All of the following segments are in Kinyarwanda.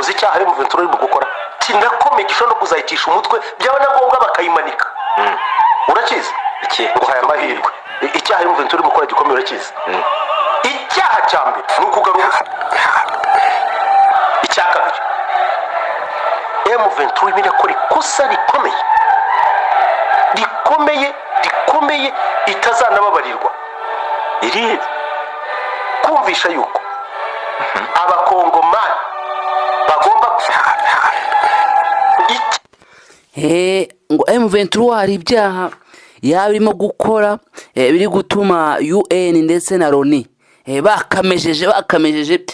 Uzi icyaha M23 irimo gukora kinakomeye, gishobora no kuzayicisha umutwe, byaba na ngombwa bakayimanika? Urakizi? Iki? Nguhaye amahirwe. Icyaha M23 irimo gukora gikomeye, urakizi? Icyaha cya mbere ni ukugarura. Icya kabiri, M23 irimo irakora ikosa rikomeye, rikomeye, rikomeye, itazanababarirwa. Irihe? Kumvisha yuko Abakongomani bagomba Ngo M23 hari ibyaha yaba irimo gukora biri gutuma UN ndetse na Loni bakamejeje,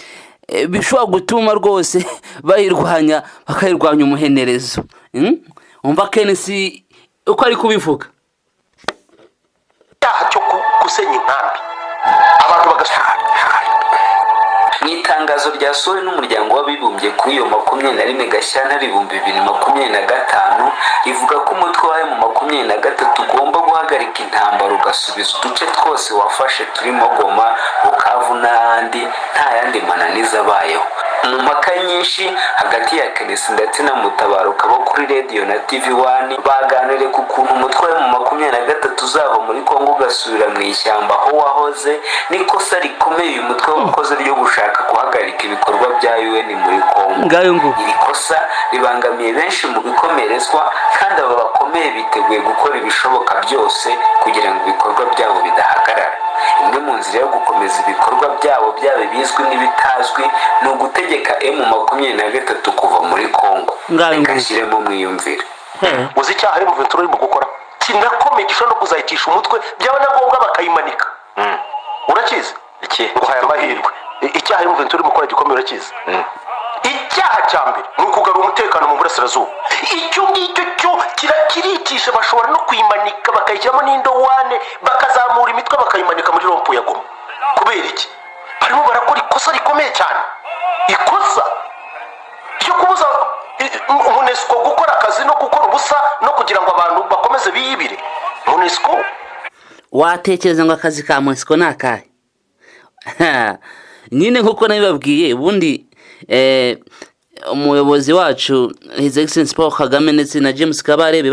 bishobora gutuma rwose bayirwanya, bakayirwanya umuhenerezo. Umva KNC uko ari kubivuga. Icyaha cyo gusenya inkambi, abantu bagasura. Mu itangazo ryasohowe n'Umuryango w'Abibumbye kuri iyo 21 Gashyantare 2025, rivuga ko umutwe wa M23 ugomba guhagarika intambara, ugasubiza uduce twose wafashe turimo Goma, Bukavu n'ahandi, nta yandi mananiza abayeho. Mu mpaka nyinshi hagati ya KNC ndetse na Mutabaruka bo kuri Radio na TV One, baganiriye ku kuntu umutwe wa M23 uzava muri Kongo ugasubira mu ishyamba aho wahoze, n'ikosa rikomeye uyu mutwe wakoze ryo gushaka guhagarika ibikorwa bya UN muri Kongo. Ngayo ngo. Iri kosa ribangamiye benshi mu bikomerezwa, kandi aba bakomeye biteguye gukora ibishoboka byose kugira ngo ibikorwa byabo bidahagarara. Imwe mu nzira yo gukomeza ibikorwa byabo, byaba ibizwi n'ibitazwi, ni ugutegeka M23 kuva muri Kongo. Ngayo Reka ngo. nshyiremo mwiyumvire. Uzi icyaha M23 irimo gukora kinakomeye, gishobora no kuzayicisha umutwe, byaba na ngombwa bakayimanika? Urakizi? Iki? Nguhaye amahirwe. Icyaha M23 irimo gukora gikomeye, urakizi? Icyaha cya mbere ni ukugarura umutekano mu burasirazuba. Icyo ngicyo cyo kiricisha, bashobora no kuyimanika, bakayishyiramo n'indowane, bakazamura imitwe, bakayimanika muri rond-point ya Goma. Kubera iki? Barimo barakora ikosa rikomeye cyane, ikosa ryo kubuza MONUSCO gukora akazi no gukora ubusa no kugira ngo abantu bakomeze biyibire MONUSCO. Watekereza ngo akazi ka MONUSCO ni akahe nyine? Nk'uko nabibabwiye ubundi, umuyobozi wacu His Excellency Paul Kagame ndetse na James Kabarebe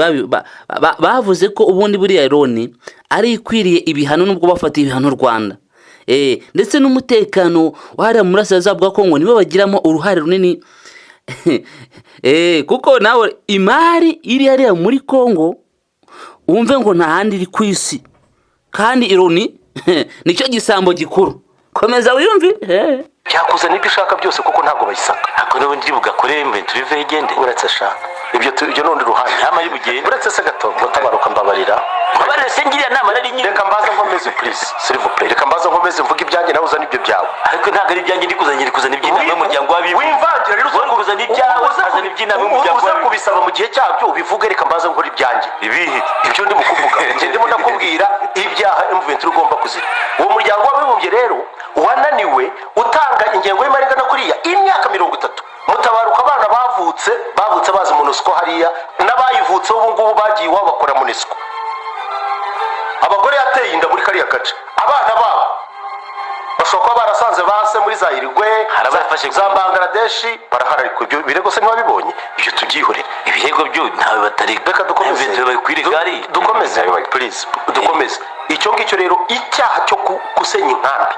bavuze ko ubundi buriya Loni ari ikwiriye ibihano, nubwo bafatiye ibihano u Rwanda, ndetse n'umutekano wahariya mu burasirazuba bwa Kongo nibo bagiramo uruhare runini, kuko nawe imari iri hariya muri Kongo wumve ngo nta handi iri ku isi, kandi Loni nicyo gisambo gikuru. Komeza wiyumve. Byakuzana ibyo ushaka byose, kuko ntabwo bayisaka. Ntabwo n'ubundi bugakore M23 iveho igende. Uretse sha, ibyo n'urundi ruhande. Nama ari bugende. Uretse se gato, Mutabaruka, mbabarira. Mbabarire se, ngiriya nama nari nyine. Reka mbaza nkomeze, please, s'il vous plaît. Reka mbaza nkomeze mvuge ibyanjye, nawe uzane ibyo byawe. Ariko ntabwo ari ibyanjye ndi kuzana, ndi kuzana iby'inama y'Umuryango w'Abibumbye. Wimvangira rero. Wowe kuzana ibyawe, ukazana iby'inama y'Umuryango Uza w'Abibumbye. kubisaba mu gihe cyabyo ubivuge. Reka mbaza nkora ibyanjye. Ibihe? Ibyo ndimo kuvuga, njye ndimo ndakubwira ibyaha M23 ugomba kuzira. Uwo Muryango w'Abibumbye rero wananiwe utanga ingengo y'imari ingana kuriya imyaka 30. Mutabaruka, abana bavutse bazi MONUSCO hariya, n'abayivutseho ubu ngubu bagiye iwabo bakora MONUSCO. Abagore yateye inda muri kariya gace, abana babo bashobora kuba barasanze base muri za Irigwe, Hari abafashe za Bangladeshi barahari. Ariko ibyo birego se ntibabibonye? Ibyo tubyihorere. Ibirego byo ntawe batarega. Reka dukomeze. M23 bari kwirega hariya. Dukomeze, please, dukomeze. Icyo ngicyo rero, icyaha cyo gusenya inkambi,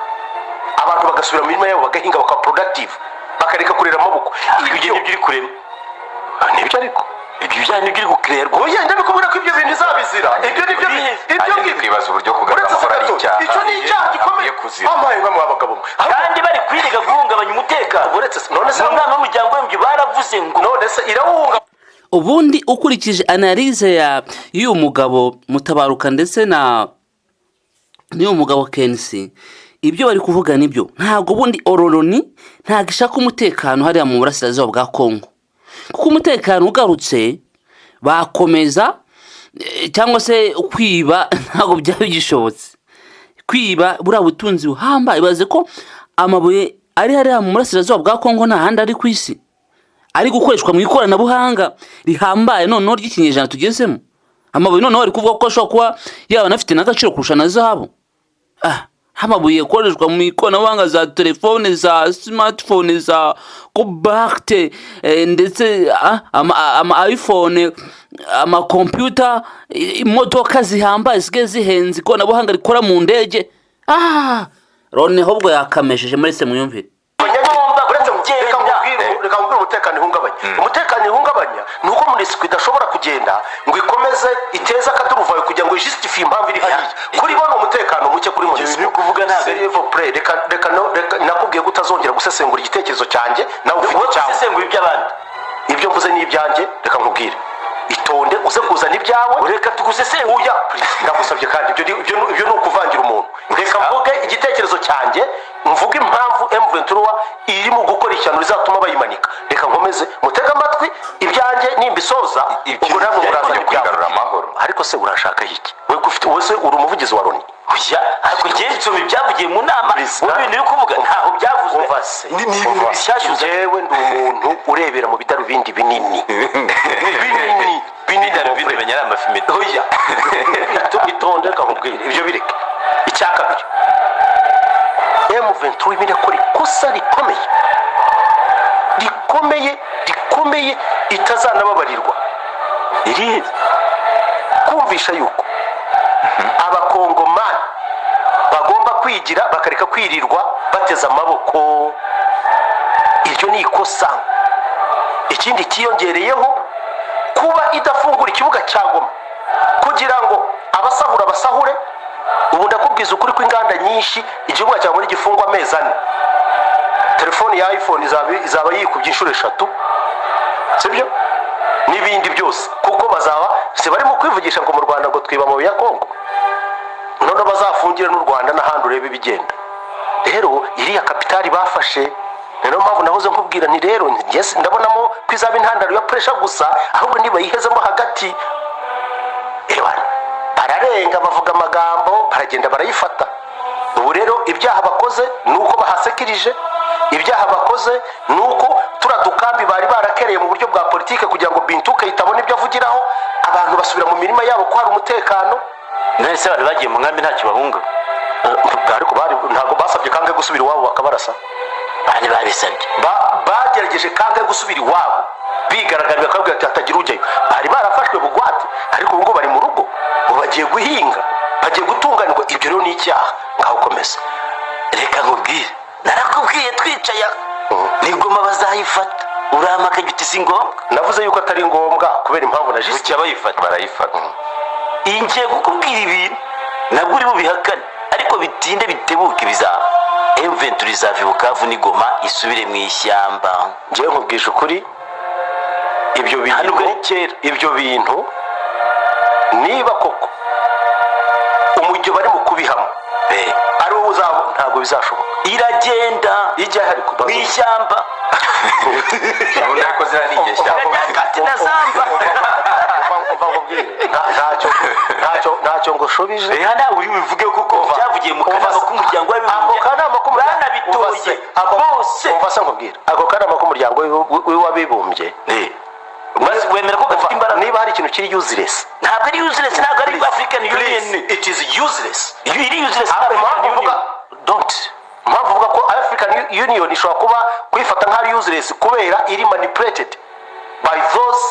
abantu bagasubira mu mirima yabo, bagahinga, bakaba productive, bakareka kurera amaboko. Ibyo nibyo uri kurema. Nibyo ariko. Ibyo byaha nibyo uri gukurerwa. Oya, ndabikubwira ko ibyo bintu izabizira. Ibyo nibyo, ibyo Nanjye ngibyo. kwibaza uburyo kugarura Uretse se amahoro ari gato, icyaha icyo ni icyaha gikomeye. akwiye kuzira. Amaye nka mwa bagabo mwe. Kandi bari kwirega guhungabanya umutekano. Uretse se, none se Mu nama y'Umuryango w'Abibumbye baravuze ngo none se irawuhunga? Ubundi ukurikije analyse ya y'uyu mugabo Mutabaruka ndetse na n'uyu mugabo KNC, ibyo bari kuvuga nibyo. Ntabwo ubundi Loni ntabwo ishaka umutekano hariya mu burasirazuba bwa Kongo, kuko umutekano ugarutse bakomeza, cyangwa se kwiba ntabwo byaba bigishobotse, kwiba buriya butunzi buhambaye. Ibaze ko amabuye ari hariya mu burasirazuba bwa Kongo nta handi ari ku isi, ari gukoreshwa mu ikoranabuhanga rihambaye noneho ry'ikinyejana tugezemo. Amabuye noneho bari kuvuga ko ashobora kuba yaba anafite n'agaciro kurusha na zahabu. Ah, Amabuye akoreshwa mu ikoranabuhanga, za telefone, za smartphone, za cobalt, ndetse ama iPhone, amakompiyuta, imodoka zihambaye zisigaye zihenze, ikoranabuhanga rikora mu ndege. Loni ahubwo yakamesheje muri se. Mwiyumvire. Igomba Uretse, kugenda. reka nkubwire umutekano ihungabanya. Umutekano ihungabanya ni uko MONUSCO idashobora kugenda ngo ikomeze iteze akaduruvayo kugira ngo ijustifie impamvu iri hariya. Kuri bo ni umutekano muke kuri MONUSCO. Bintu uri kuvuga ntabwo ari- S'il vous plaît, reka nakubwiye ko utazongera gusesengura igitekerezo cyanjye, nawe ufite Wowe icyawe. usesengura iby'abandi. Ibyo mvuze ni ibyanjye. Reka nkubwire, itonde uze kuzana ibyawe. Reka tugusesengure. Oya, please, ndagusabye. Kandi ibyo ni ukuvangira umuntu. Reka mvuge igitekerezo cyanjye, mvuge impamvu M23 irimo gukora ishyano rizatuma bayimanika. Reka nkomeze mutege amatwi ibyanjye, nimbisoza Ibyo ubwo namwe bijyanye murazana no ibyawe. kwigarura amahoro. Ariko se urashaka iki we? Ko ufite, wowe se uri umuvugizi wa Loni? Oya, ariko njyewe nsoma ibyavugiye mu nama. Please, Wowe ibintu uri kuvuga ntaho byavuzwe. Umva se, Ni ibintu umva. bishyashya uzanye. Njyewe ndi umuntu urebera mu bidarubindi binini binini binini. Bidarubindi menya ari amafimito. Oya, itonde, reka nkubwire, ibyo bireke. Icya kabiri, M23 irimo irakora ikosa rikomeye, rikomeye, rikomeye, itazanababarirwa. Irihe? Kumvisha yuko Abakongomani bagomba kwigira, bakareka kwirirwa bateze amaboko, iryo ni ikosa. Ikindi cyiyongereyeho, kuba idafungura ikibuga cya Goma kugira ngo abasahura basahure. Ubu ndakubwiza ukuri ko inganda nyinshi, ikibuga cya Goma gifungwa amezi 4, telefoni ya iPhone izaba yikubye inshuro 3, sibyo? N'ibindi byose, kuko bazaba si barimo kwivugisha ngo mu Rwanda ngo twiba amabuye ya Kongo. None bazafungire n'u Rwanda n'ahandi, urebe ibigenda. Rero iriya capitale bafashe, ni nayo mpamvu nahoze nkubwira nti rero njye ndabonamo ko izaba intandaro ya pressure gusa. Ahubwo nibayihezemo hagati, ewana, bararenga, bavuga amagambo, baragenda barayifata. Ubu rero ibyaha bakoze ni uko bahasekirije. Ibyaha bakoze ni uko turiya dukambi bari barakereye mu buryo bwa politike kugira ngo Bintuke itabona ibyo avugiraho, abantu basubira mu mirima yabo ko hari umutekano. None se abantu bagiye mu nkambi ntacyo bahunga? Ariko bari ntabwo basabye kange gusubira iwabo bakabarasa? Bari babisabye. Bagerageje kange gusubira iwabo, bigaragara, bakabwira ati hatagira ujyayo. Bari barafashwe bugwate, ariko ubu ngubu bari mu rugo, ubu bagiye guhinga, bagiye gutunganirwa. Ibyo rero ni icyaha. Ngaho komeza. Reka nkubwire, narakubwiye twicaye aho, ni Goma bazayifata. Urahamakaye uti si ngombwa. Navuze yuko atari ngombwa kubera impamvu na Bucya bayifata. Barayifata. Iyi ngiye kukubwira ibintu nabwo uri bubihakane, ariko bitinde bitebuke bizaba. M23 izava i Bukavu n'Igoma, isubire mu ishyamba. Ngewe nkubwije ukuri, ibyo Nta nubwo bintu ari kera. Ibyo bintu niba koko umujyo bari mu kubihamo ari wowe uzaba, ntabwo bizashoboka. Iragenda. Ijya hari Mu ishyamba. Ubundi ariko ziriya ni inyeshyamba. Kati na zamba. Umva nkubwire, ntacyo ngo ushubije. Reka nawe uri bubivuge kuko byavugiye mu kanama k'Umuryango Ako w'Abibumbye. kanama k'umuryango Banabitoye bose. Umva se nkubwire, ako kanama k'Umuryango w'Abibumbye, Maze wemera ko gafite imbaraga? Niba hari ikintu kiri useless, Ntabwo ari useless, ntabwo ari African please, Union. it is useless. Iri useless. Ah, impamvu African mvuga Union. Don't, impamvu uvuga ko African Union ishobora kuba kuyifata nk'aho ari useless, kubera iri manipulated by those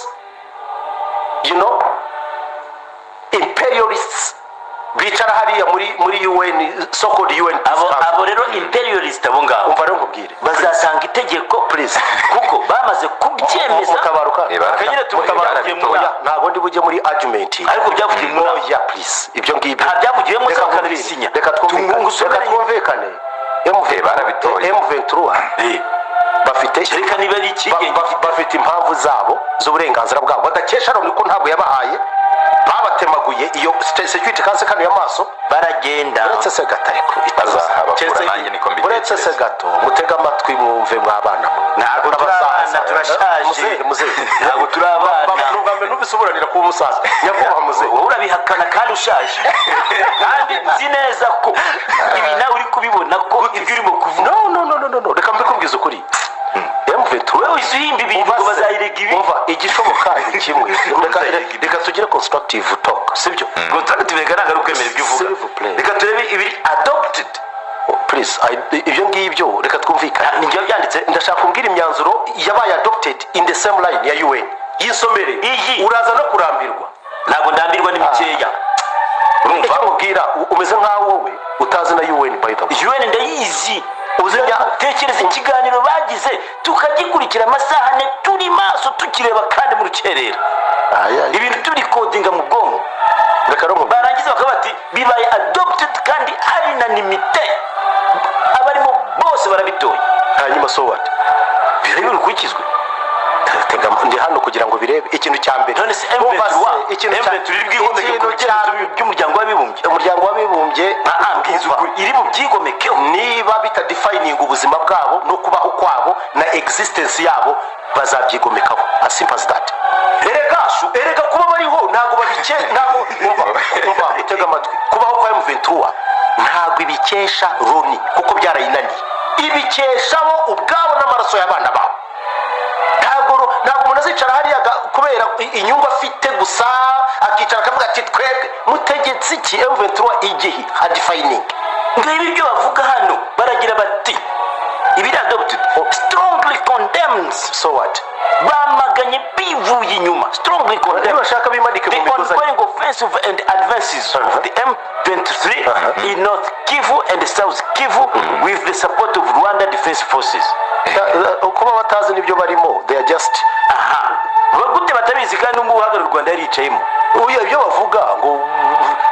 imperialists bicara hariya muri UN, so called UN. Abo rero imperialist, abo ngabo Umva rero nkubwire. bazatanga itegeko. Please. Kuko bamaze kubyemeza. Mutabaruka. Kanyine Mutabaruka. tubibabwiye mu Oya, nama. ntabwo ndi bujye muri argument. Ariko byavugiwe mu nama. Oya, please, ibyo ngibyo. Nta byavugiwemo se Reka nkubwire. bakanabisinya? Reka twumvikane. Tungusomere. Reka twumvikane. Barabitoye. M23 bafite Reka niba ari ikigenge. Bafite impamvu zabo z'uburenganzira bwabo badakesha Loni, ko ntabwo yabahaye. Babatemaguye iyo Security Council kano y'amaso. Baragenda. Uretse se gato, ariko Bazahabakura, nanjye niko uretse mbitekereza. se gato, mutege amatwi mwumve, mwabana mwe. Ntabwo turi abana, turashaje. Muzehe, muzehe. Ntabwo turi abana. Ni ubwa mbere numvise uburanira kuba umusaza, nyakubahwa muzehe. Wowe urabihakana kandi ushaje, kandi nzi neza ko ibi nawe uri kubibona ko ibyo urimo kuvuga. No, no, no, no, no, no, reka mbikubwize ukuri. M23, Wowe uhise uhimba ibintu ngo bazayirega ibi. Umva, igishoboka ni kimwe. Reka tugire constructive talk, sibyo? Constructive reka ntabwo ari ukwemera ibyo uvuga. S'il vous plaît. Reka turebe ibiri adopted. Please, ibyo ngibyo reka twumvikane. Ni njyewe byanditse. Ndashaka kumbwira imyanzuro yabaye adopted in the same line ya UN. Yisomere. Iyi. Uraza no kurambirwa. Ntabwo ndambirwa, ni mikeya, urumva? Icyo nkubwira, umeze nk'aho wowe utazi na UN, by the way. UN ndayizi. Uzi Tekereza ikiganiro bagize, tukagikurikira amasaha 4 turi maso, tukireba kandi mu rukerera, ibintu turikodinga mu bwonko. Reka rero nkubwire. Barangiza bakaba bati bibaye adopted kandi ari unanimité, abarimo bose barabitoye. Hanyuma so what? Birebe bikurikizwe. Tega, ndi hano kugira ngo birebe ikintu cya mbere. None se Umva M23 se, ikintu cya M23 iri bwigomeke ku ikintu cya byemezo by'umuryango w'abibumbye? Umuryango w'Abibumbye Mbwiza ukuri, iri mu byigomekeho? Niba bitadefininga ubuzima bwabo no kubaho kwabo na existence yabo, bazabyigomekaho, as simple as that. Erega kuba bariho ntabwo babike, ntabwo, umva, umva, utega amatwi. Kubaho kwa M23 ntabwo ibikesha Loni, kuko byarayinaniye. Ibikesha bo ubwabo n'amaraso y'abana babo. Ntabwo umuntu azicara hariya kubera inyungu afite gusa, akicara akavuga ati twebwe mutegetse iki. M23 igihe hadefining Ngibi ibyo bavuga hano, baragira bati ibiri adopted strongly condemns. So what? Bamaganye bivuye inyuma, strongly condemns Nibashaka bimanike the mu migozi. ongoing offensive and advances of the M23 in North Kivu and South Kivu with the support of Rwanda Defense Forces. Kuba batazi n'ibyo barimo, they are just Aha gute batabizi kandi n'ubwo uhagarariye u Rwanda yaricayemo? Oya, ibyo bavuga ngo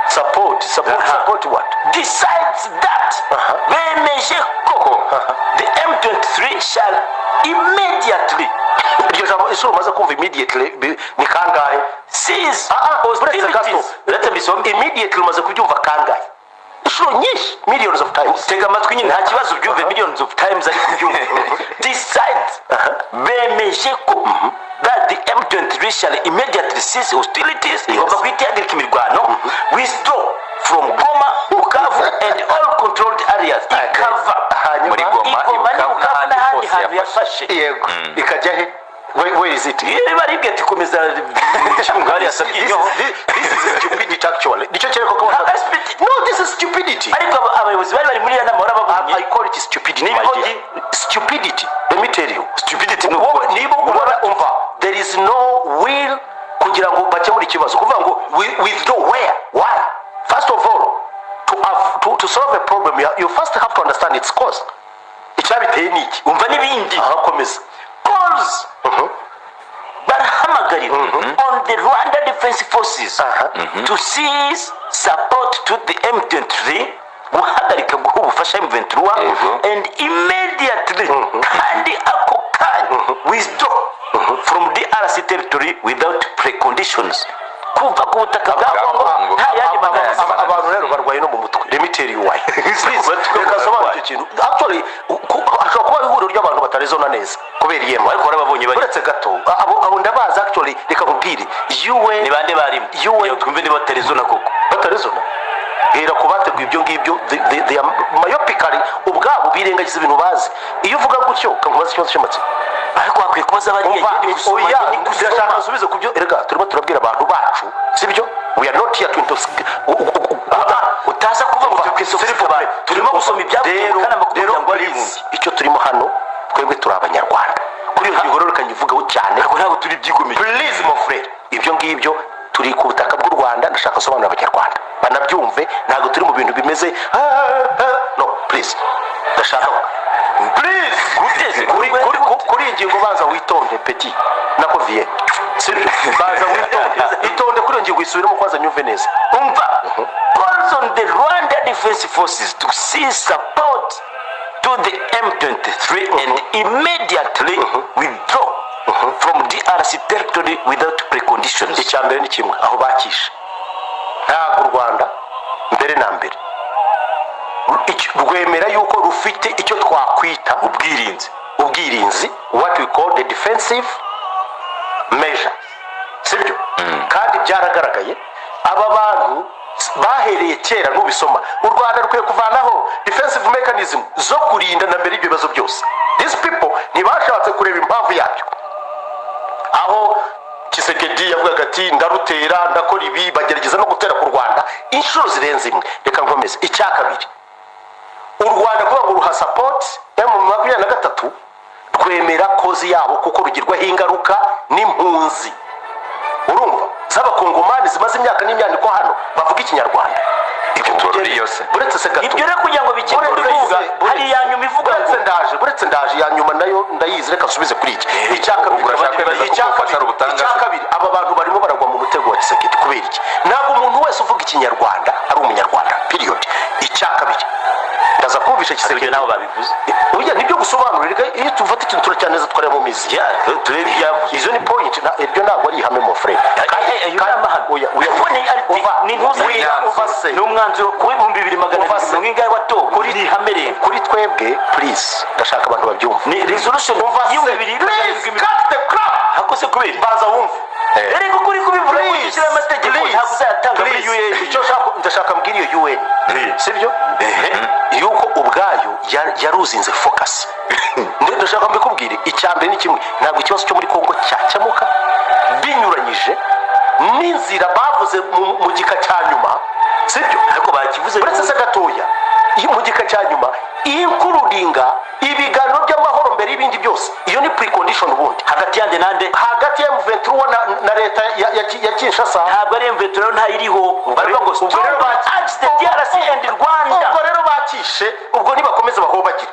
support, support, support what? Decides that, bemeje ko the M23 shall immediately Iryo jambo, inshuro umaze kumva immediately ni kangahe? Cease Ah, ah, uretse gato. hostilities. Uretse mbisome. Immediately umaze kubyumva kangahe? Inshuro nyinshi, millions of times. Tega amatwi nyine, nta kibazo, ubyumve millions of times, ariko ubyumve. Decide, bemeje ko that the M23 shall immediately cease hostilities, igomba guhita ihagarika imirwano, withdraw from Goma, Bukavu and all controlled areas, ikava Hanyuma Muri Goma, Igoma i Bukavu n'Bukavu n'ahandi n'ahandi hose hantu yafashe. yafashe. Yego, ikajya he? Where is it? Iyo baribwiye ati komeza hariya. This is stupidity, actually. Nicyo kereka ko Ntabwo ari stupidity. No, this is stupidity. Ariko abayobozi bari muri iyo nama warababonye. I call it stupidity, my N'ibigoryi. dear. Stupidity. Let me tell you. Stupidity ni Wowe niba ubona, umva, there is no will kugira ngo bakemure ikibazo. Kuvuga ngo withdraw where? Why? First of all, to solve a problem, you first have to understand its cause. Icyabiteye ni iki? Umva n'ibindi. Aha, komeza. Calls, barahamagarira on the Rwanda Defense Forces to cease support to the M23, guhagarika guha ubufasha M23, and immediately, kandi ako kanya, withdraw from DRC territory without preconditions, kuva ku butaka bwa Bwa Kongo Kongo. nta yandi mananiza. Abantu rero barwaye no mu mutwe. Let me tell you why. Please, reka nsobanure icyo kintu. Actually, hashobora kuba ihuriro ry'abantu batarezona neza kubera iyema. Ariko warababonye bari Uretse gato, abo ndabazi. Actually, reka nkubwire, UN Ni bande barimo? UN Iyo twumve niba batarezona koko. Batarezona, hera ku bateguye ibyo ngibyo. They are myopically, ubwabo birengagiza ibintu bazi. Iyo uvuga gutyo, kamubaza ikibazo cy'amatsiko. Ariko hakwiye kubaza bariya. Umva, Ngende gusoma, oya, ngende gusoma. ndashaka nsubize ku byo. Erega turimo turabwira abantu bacu, sibyo? We are not here to Utaza kuvuga ngo turi kwintoxicate abantu. Turimo gusoma ibyavuye mu kanama k'umuryango w'Abibumbye. Icyo turimo hano, twebwe turi Abanyarwanda. Kuri iyo ngingo rero, reka nyivugeho cyane. Ntabwo turi ibyigomeke. Please, mon frère, ibyo ngibyo turi ku butaka bw'u Rwanda. Ndashaka gusobanurira Abanyarwanda banabyumve, ntabwo turi mu bintu bimeze ah, ah, no, please, ndashaka, please. Guteze. Kuri iyi ngingo banza witonde, petit, nako vie, sibyo? Banza witonde, itonde kuri iyo ngingo, isubiremo kwanza nyumve neza. Umva: calls on the Rwanda Defense Forces to cease support to the M23 and immediately withdraw from DRC territory without preconditions. Icya mbere ni kimwe aho bakishe: ntabwo u Rwanda mbere na mbere rwemera yuko rufite icyo twakwita ubwirinzi. Ubwirinzi, what we call the defensive measure, sibyo? Kandi byaragaragaye, aba bantu bahereye kera. Nubisoma, u Rwanda rukwiye kuvanaho defensive mechanism zo kurinda na mbere y'ibyo bibazo byose. These people ntibashatse kureba impamvu yabyo. Aho Tshisekedi yavugaga ati ndarutera, ndakora ibi, bagerageza no gutera ku Rwanda inshuro zirenze imwe. Reka nkomeze. Icya kabiri, U Rwanda kuvuga ngo ruha support M23, rwemera cause yabo kuko rugirwaho ingaruka n'impunzi, urumva, z'Abakongomani zimaze imyaka n'imyaniko hano bavuga Ikinyarwanda. Ibyo Ubwo tugende- ruriyo se? Buretse se gato. Ibyo rero kugira ngo bikemure, Buretse kuvuga se, hari iya nyuma ivuga ngo buretse ndaje, buretse ndaje, iya nyuma nayo ndayizi. Reka nsubize kuri iki. Icya kabiri, Ubwo urashaka kwemeza ko icya ubufasha kabiri, rubutanga icya se? kabiri, aba bantu barimo baragwa mu mutego wa Tshisekedi. Kubera iki? Ntabwo umuntu wese uvuga Ikinyarwanda ari Umunyarwanda, period. Icya kabiri, ndaza kumvisha ibyo Tshisekedi. Nabo babivuze. Oya, nibyo gusobanura. Reka iyo tufata ikintu turacyaneza, twareba mu mizi. Ya, turebe ibyavuze. Izo ni point, iryo ntabwo ari ihame, mon frère. Ayo ni amahame. Oya, oya. Kuko ni Umva, ni ntuza oya, umva se. Ni umwanzuro w'2200 Umva se. 70 watowe. Ni ihame rero. Kuri twebwe, please, ndashaka abantu babyumva. Ni resolution Umva se, y'ibihumbi bibiri please cut the crap. Hakose kubera Banza wumve. Erega ukuri kubivuga ngo dushyiraho amategeko, ntabwo uzayatanga muri Please. UN. Icyo nshaka, ndashaka mbwira iyo UN, sibyo, yuko ubwayo yaruzinze focus. Ndashaka mbikubwire. Icya mbere ni kimwe: ntabwo ikibazo cyo muri Kongo cyakemuka binyuranyije n'inzira bavuze mu gika cya nyuma, sibyo? Ariko bakivuze. Uretse se gatoya, iyo mu gika cya nyuma includinga ibiganiro by'amahoro mbere y'ibindi byose, iyo ni precondition ubundi. Hagati yande nande? Hagati ya M23 na leta ya Kinshasa. Ntabwo ari M23, ntayiriho. Baravuga ngo Ubwo rero strongly urge the DRC and Rwanda. Ubwo rero bakishe, ubwo nibakomeza bahobagizwe.